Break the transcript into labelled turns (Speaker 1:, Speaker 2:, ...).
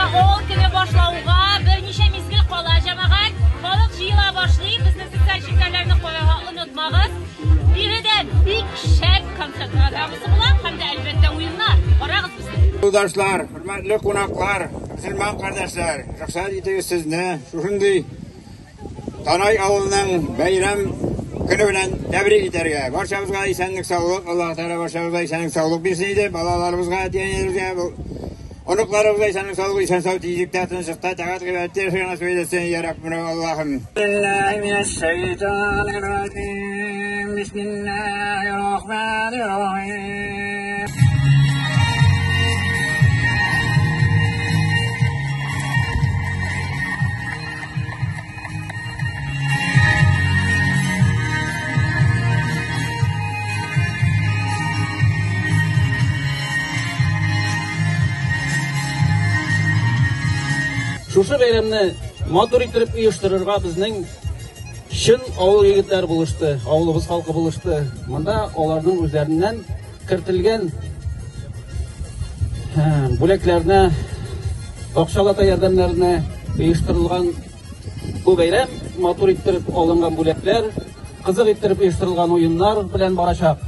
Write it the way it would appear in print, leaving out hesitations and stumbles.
Speaker 1: Авыл көне башлауга берничә мизгел кала, җәмәгать. Халык җыела башлый. Безнең социаль челтәрләрне карарга онытмагыз. Биредә бик шәп концерт программасы була һәм дә, әлбәттә, уеннар. Карагыз безне.
Speaker 2: Юлдашлар, хөрмәтле кунаклар, мөселман кардәшләр, рөхсәт итегез сезне шушындый Танай авылының бәйрәм көне белән тәбрик итәргә. Барчабызга исәнлек-саулык, Аллаһ Тәгалә барчабызга исәнлек-саулык бирсен иде, балаларыбызга, әти-әниләребезгә, оныкларыбызга исәнлек-саулык, исән-сау тизлектә, тынычлыкта, тәгать гыйбадәттә яшәргә насыйп әйләсен, я Раббым, Аллаһым. Бисмиллаһи-рахмани-рахим.
Speaker 3: Шушы бәйрәмне матур иттереп оештырырга безнең чын авыл егетләре булышты, авылыбыз халкы булышты. Монда аларның үзләреннән кертелгән бүләкләрне, акчалата ярдәмнәрне оештырылган бу бәйрәм матур иттереп алынган бүләкләр, кызык иттереп оештырылган уеннар белән барачак.